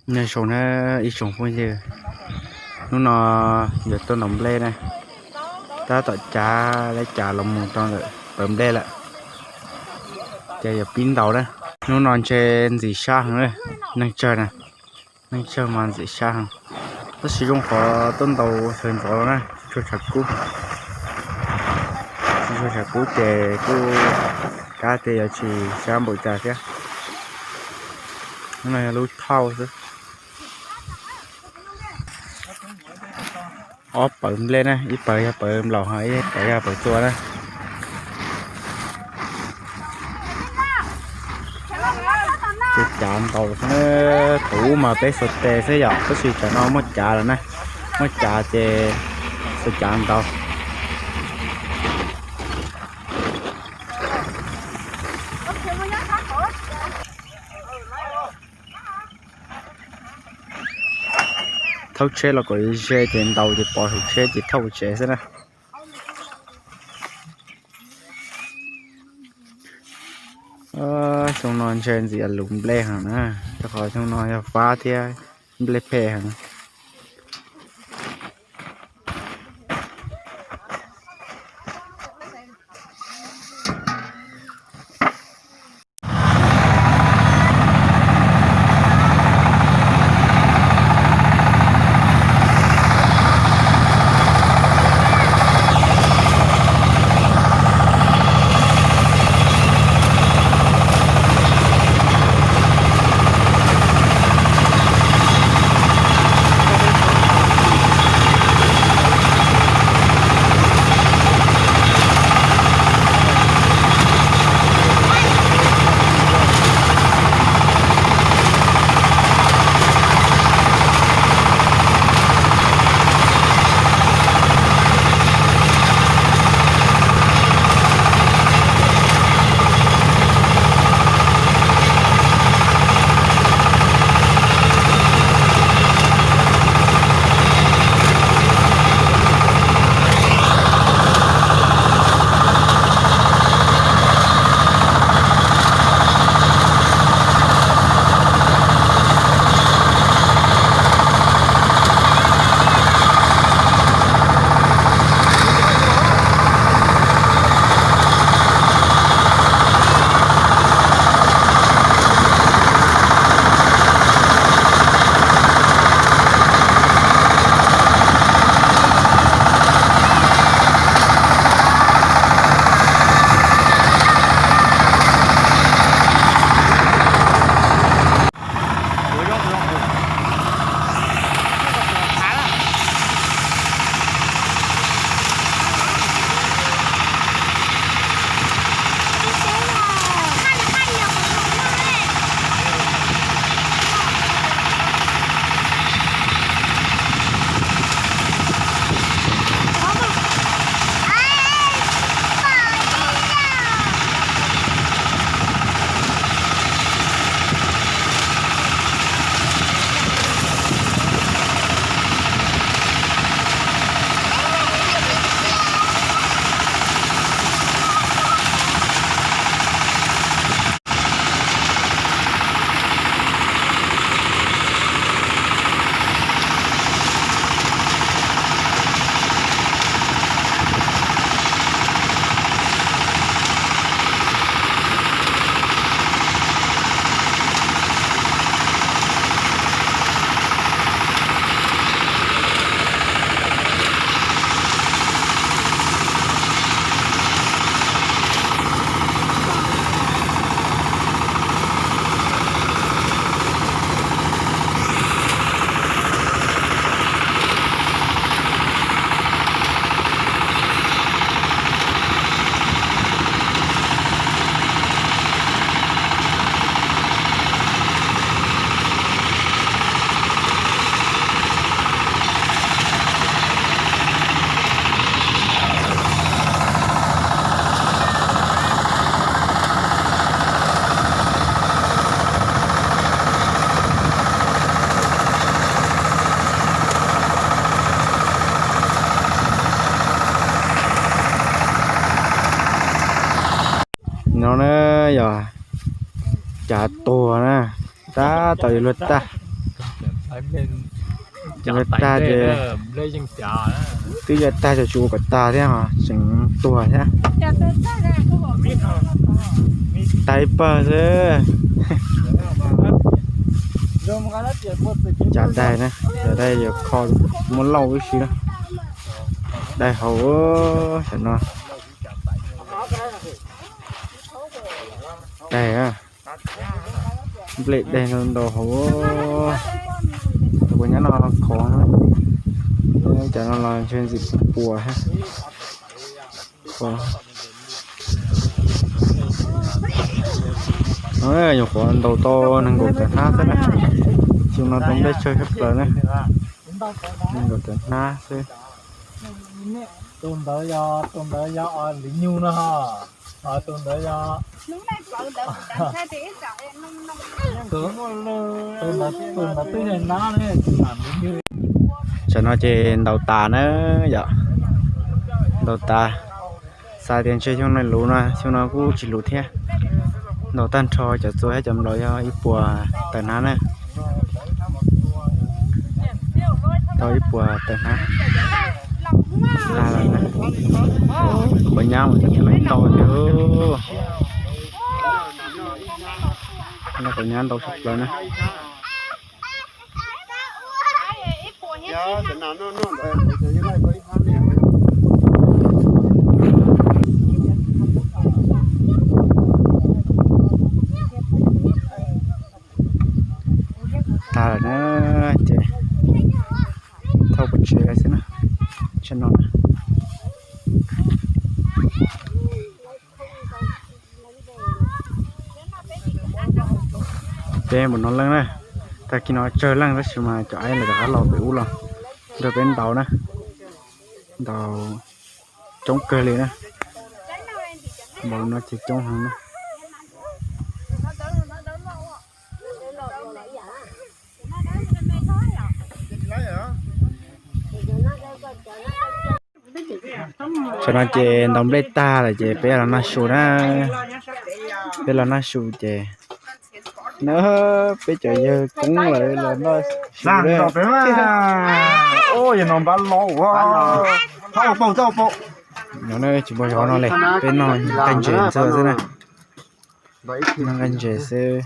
Nyob zoo na ib tsoom phooj ywg, hnub no yuav tuaj ntaus nplej na, tab tom cav lawv cav los mus rau ntawm pawv nplej lawm, ces yuav pib ntaus na. Hnub no ntshe ntxim sab heev na, neeg tsawg na, neeg tsawg mas ntxim sab heev. Tab sis zoo qhov tuaj ntaus sawv ntxov los na, tsis tshua tshav kub, tsis tshua tshav kub ces kuj kab tias yuav tsis sab npaum cas thiab. Hnub no yog lub thauj xwb. Ob pawv nplej na, ib pawv yog pawv nplaum, ib pawv yog pawv txua na. Ces cav ntaus xwb na, thaum ub mas peb xuas tes xwb yom, tab sis tsam no muaj cav lawm na, muaj cav ces xuas cav ntaus. Thauj tsheb los kom ze ces ntaus ces pov hauv tsheb ces thauj tsev xwb na. Xyoo no ntshe ntxim lus nplej heev na, rau qhov xyoo no yog fab thiab nplej phem heev. No na yog cav tuag na, tab tom yuav luag tag. Tag ces twb yog tag ces tsuas ua kom tag thiab ho tseem tuag thiab. Tag ib pawg xwb. Cov daig na, cov daig yuav kho, muab lauj ib si na. Daig hauv, tam no. Daig, nplej daig ntau hauv. Tus kuv nyob no khov, cov no los ntshe ntxim puas. Nyuam qhuav ntaus tau nees nkaum tawm hnab xwb na. Xyoo no tau nplej tsawg tshaj plaws na. Nees nkaum tawm hnab xwb. Tus ntawd yog, tus ntawd yog Liv Nyug no. Tus ntawd yog, tus ntawd twb yog nab ne. Tam no ces ntaus tas na yom. Ntaus tas, xav tias ntshe xyoo no luv no, xyoo no kuj tsis luv thiab. Ntaus tag nrho cov txua thiab cov nplaum yog ib puas tawm hnab na. Tau ib puas tawm hnab. Tag lawm na. Quav nyab mus cov thiaj li ntau thiab. Quav nyab ntau tshaj plaws na. Tag lawm na, ces thauj pov tsev xwb na, tsam no na. Peb npaum no leej na, tag kis no tsawg leej tab sis mas cov aib lawv rov qab los pem ub los nrog peb ntaus na, ntaus coob kawg li na, npaum no ces coob heev na. Tam no ces ntaus nplej tag lawm ces peb los noj su na. Peb los noj su ces na, peb cov yawg koob lawv los noj su. No tsis muaj zov no li, peb noj nqaij ntses ntxuag xwb na. Noj nqaij ntses xwb.